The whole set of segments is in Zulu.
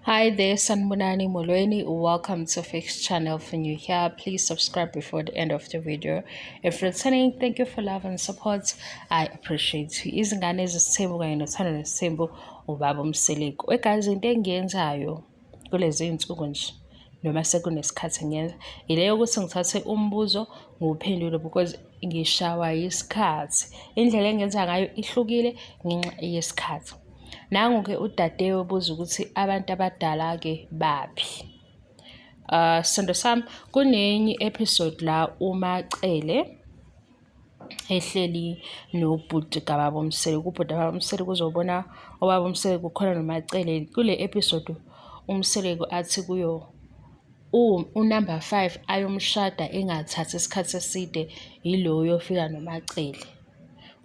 Hi there, Sanibonani Molweni. Welcome to Fix Channel. If you're new here, please subscribe before the end of the video. If returning, thank you for love and support. I appreciate you. Izingane ezisithembu kanye nothando nesithembu ubaba uMseleku. Guys, into engiyenzayo kulezi iy'nsuku nje noma sekunesikhathi ngiyenza ile yokuthi ngithathe umbuzo ngiwuphendule because ngishawa yisikhathi. Indlela engenza ngayo ihlukile ngenxa yesikhathi. Nangu-ke uDadewo ebuza ukuthi abantu abadala-ke baphi. Sithando sami, kunenye i-episode la uMaCele ehleli nobhuti kababa uMseleku. Ubhuti kababa uMseleku uzobona ubaba uMseleku kukhona noMaCele. Kule episode uMseleku athi kuyo unumber 5 ayomshada engathathi isikhathi eside yilo oyofika noMaCele.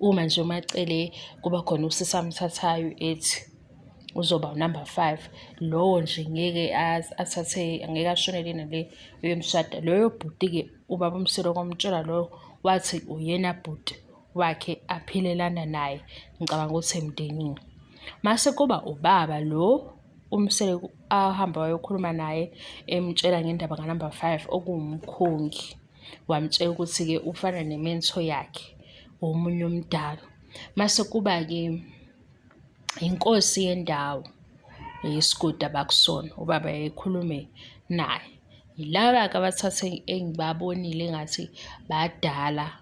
Uma nje uMaCele kuba khona usisi amthathayo ethi uzoba unumber 5, lowo nje ngeke athathe, angeke ashonele nale uyomshada. Loyo bhuti-ke ubaba uMseleku wamtshela loyo wathi uyena bhuti wakhe aphilelana naye, ngicabanga ukuthi emndenini. Mase kuba ubaba lo uMseleku ahamba wayokhuluma naye emtshela ngendaba kanumber 5 okuwumkhongi. Wamtshela ukuthi-ke ufana nementho yakhe omunye omdala. Mase kuba-ke inkosi yendawo yesigodi abakusona, ubaba yayekhulume naye. Yilaba-ke abathathe engibabonile engathi badala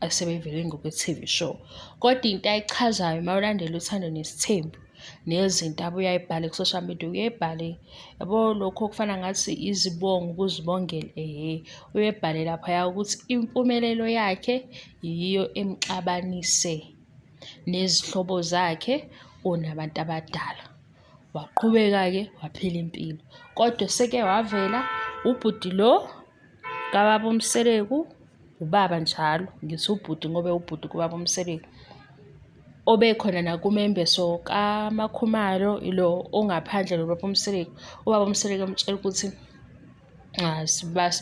asebevele ngokwe-T_V show. Kodwa into ayichazayo uma ulandela Uthando Nesithembu nezinto abuye ay'bhale ku-social media, uye ebhale yabo lokhu okufana ngathi izibongo ukuzibongela ehhe, uye ebhale laphaya ukuthi impumelelo yakhe yiyo emxabanise nezihlobo zakhe or nabantu abadala. Waqhubeka-ke waphila impilo, kodwa seke wavela ubhuti lo kababa uMseleku, ubaba njalo, ngithi ubhuti ngoba ewubhuti kubaba uMseleku, obekhona nakumembeso kaMakhumalo ilo ongaphandle nobaba uMseleku. Ubaba uMseleku emtshela ukuthi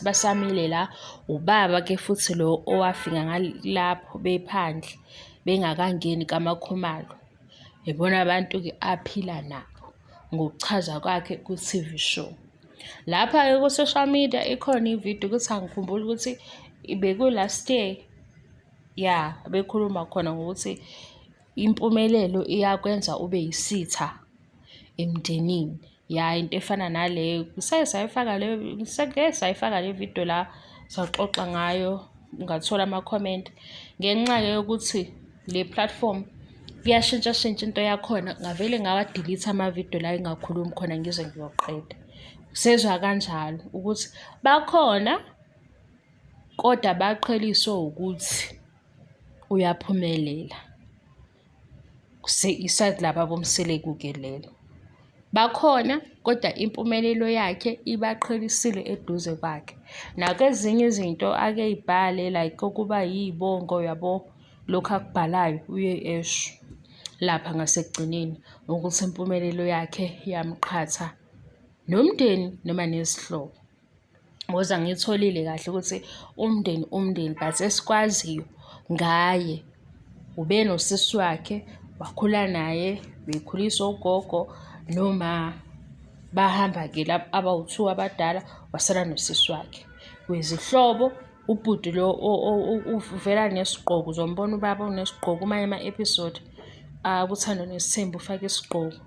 basamile la, ubaba-ke futhi lo owafika ngalapho bephandle bengakangeni kaMakhumalo. Yibona abantu-ke aphila nabo ngokuchaza kwakhe ku-T_V show. Lapha-ke ku-social media ikhona ividiyo ukuthi angikhumbuli ukuthi beku-last year, ya bekhuluma khona ngokuthi impumelelo iyakwenza ube yisitha emndenini. Ya into efana naleyo sake sayifaka le sake sayifaka le video la saxoxa ngayo ngathola ama-comment ngenxa-ke yokuthi le platform kuyashintshashintsha into yakhona ngavele ngawa-delete amavidiyo la engakhulumi khona ngize ngiyoqeda. Sezwa kanjalo ukuthi bakhona kodwa baqheliswe ukuthi uyaphumelela. Isayidi lababa uMseleku-ke lelo. Bakhona kodwa impumelelo yakhe ibaqhelisile eduze kwakhe. Nakwezinye izinto ake ey'bhale like okuba yiy'bongo yabo, lokhu akubhalayo uye esho lapha ngasekugcineni ukuthi impumelelo yakhe yamqhatha nomndeni noma nezihlobo. Ngoze angiyitholile kahle ukuthi umndeni umndeni but esikwaziyo ngaye ubenosisi wakhe wakhula naye bekhuliswa ugogo noma bahamba-ke laba abawu-two abadala wasala nosisi wakhe. Kwizihlobo ubhuti lo uvela nesigqoko uzombona ubaba unesigqoko kumanye ama-episode akuThando Nesithembu ufake isigqoko.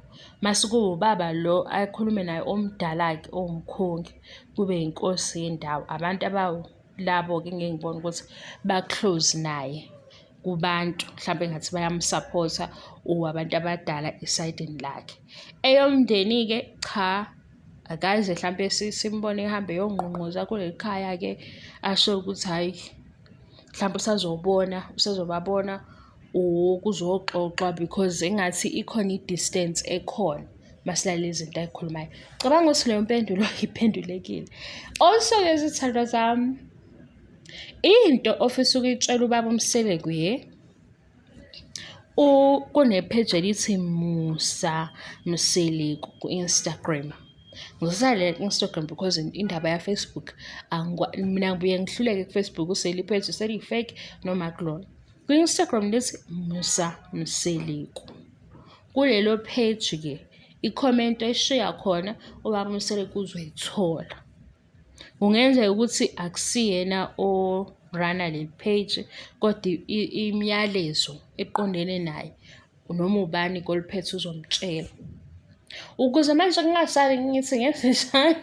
Mase kuwubaba lo akhulume naye omdala-ke owumkhongi kube yinkosi yendawo. Abantu labo-ke engike ngibone ukuthi ba-close naye kubantu mhlampe engathi bayamsaphotha or abantu abadala esayidini lakhe. Eyomndeni-ke cha, akaze hlampe simbone ehambe eyongqongqoza kuleli khaya-ke asho ukuthi hhayi mhlampe usazobona, usazobabona or kuzoxoxwa because engathi ikhona i-distance ekhona masilalela izinto ay'khulumayo. Cabanga ukuthi leyo mpendulo iphendulekile. Also-ke zithandwa zami, into ofisa ukuyitshela ubaba uMseleku ye, kune-page elithi Musa Mseleku ku-Instagram. Ngisale le ku-Instagram because indaba ya-Facebook mina ngibuye ngihluleke ku-Facebook useli-page seliyi-fake noma akulona. Kwi-Instagram lithi Musa Mseleku. Kulelo page-ke I-comment oyishiya khona ubaba uMseleku uzoyithola. Kungenzeka ukuthi akusiyena o-run-a leli page kodwa imiyalezo eqondene naye noma ubani koliphethe uzomtshela. Ukuze manje kungasali ngithi ngenzenjani,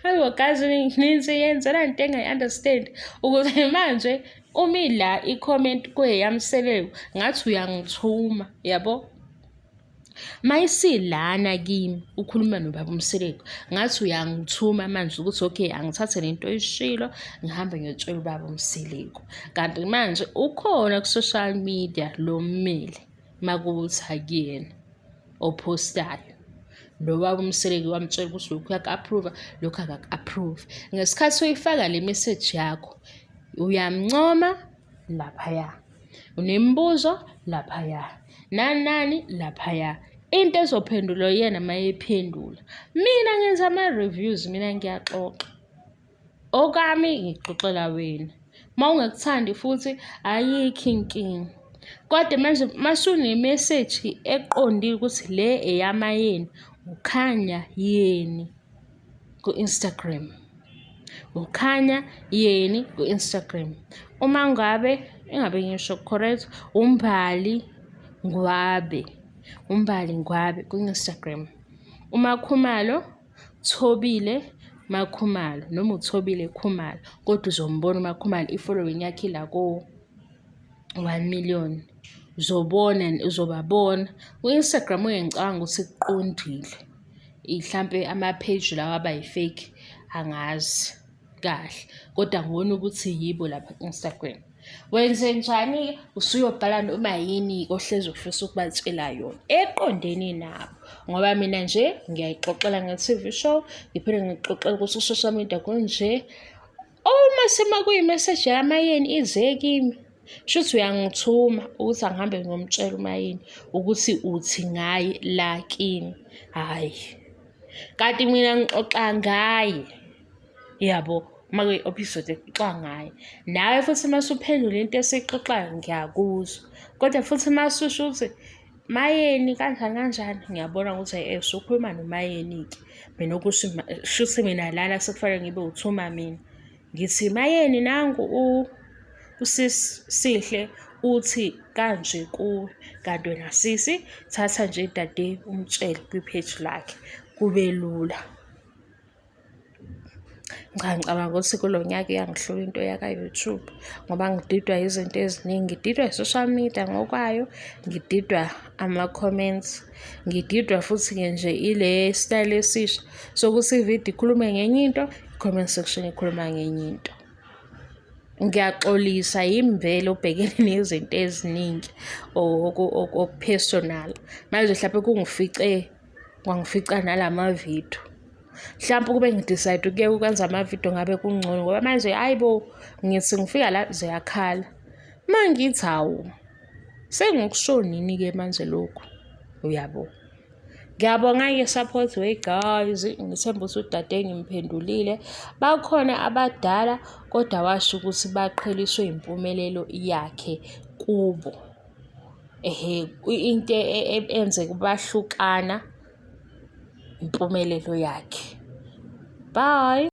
hayi bo guys niyenzela into engayi-understand. Ukuze manje uma ila i-comment kweyaMseleku ngathi uyangithuma yabo. Mayisilana kimi ukhuluma nobaba uMseleku ngathi uyangithuma manje ukuthi okay angithathe lento oyishilo ngihambe ngiyotshela ubaba uMseleku. Kanti manje ukhona ku-social media lo mmeli makuwukuthi akuyena ophostayo. Lo baba uMseleku wamtshela ukuthi lokhu uyaku-approve-a lokhu akaku-approve. Ngesikhathi uyifaka le message yakho uyamncoma laphaya, unemibuzo laphaya, nani nani laphaya. Into ezophendulwa uyena uma ephendula. Mina ngenza ama-reviews, mina ngiyaxoxa. Okami ngikuxoxela wena. Uma ungakuthandi futhi ayikho inkinga. Kodwa manje masunemeseji eqondile ukuthi le eyamayeni, uKhanya Yeni ku-Instagram. Ukhanya Yeni ku-Instagram. Uma ngabe engabe ngisho correct, uMbali Ngwabe, uMbali Ngwabe ku-Instagram. UMaKhumalo Thobile MaKhumalo noma uThobile Khumalo kodwa uzombona uMaKhumalo i-following yakhe ila ko-1 million. Uzobona uzobabona. Ku-Instagram uye ngicabanga ukuthi kuqondile. Hlampe ama-page lawa aba yi-fake angazi kahle kodwa ngibona ukuthi yibo lapha ku-Instagram. Wenzenjani-ke? Usuyobhala noma yini-ke ohlezi ufisa ukubatshela yona eqondene nabo. Ngoba mina nje ngiyayixoxela nge-T_V show, ngiphinde ngixoxele ukuthi ku-social media kunje. Uma semakuyimeseji yamayeni ize kimi, shuthi uyangithuma ukuthi angihambe ngiyomtshela umayeni ukuthi uthi ngaye la kimi. Hhayi, kanti mina ngixoxa ngaye. Yabo, uma kuyi-episode exoxa ngayo. Nawe futhi uma usuphendula into esiyixoxayo ngiyakuzwa. Kodwa futhi uma ususho ukuthi Mayeni kanjani kanjani, ngiyabona ukuthi usukhuluma noMayeni-ke. Mina okusho shuthi mina lana sekufanele ngibe uthuma mina. Ngithi Mayeni nangu usisi Sihle uthi kanje kuwe, kanti wena sisi thatha nje dade umtshele kwi-page lakhe kube lula. Cha, ngicabanga ukuthi kulo nyaka iyangihlula into yaka-YouTube ngoba ngididwa izinto eziningi. Ngididwa i-social media ngokwayo, ngididwa ama-comments, ngididwa futhi-ke nje ile style esisha sokuthi ividiyo ikhulume ngenye into, i-comment section ikhuluma ngenye into. Ngiyaxolisa yimi vele obhekene nezinto eziningi oku-personal. Manje hlampe kungifice kwangifica nala mavidiyo. Mhlampe ukube ngi-decide ukuyeka ukwenza amavidiyo ngabe kungcono ngoba manje hhayi bo, ngithi ngifika la ziyakhala. Uma ngithi hawu, sengikusho nini-ke manje lokhu, uyabo? Ngiyabonga-ke support we guys, ngithemba ukuthi udade ngimphendulile. Bakhona abadala kodwa washo ukuthi baqheliswe impumelelo yakhe kubo. Ehhe, into enzeka bahlukana impumelelo yakhe. Bye.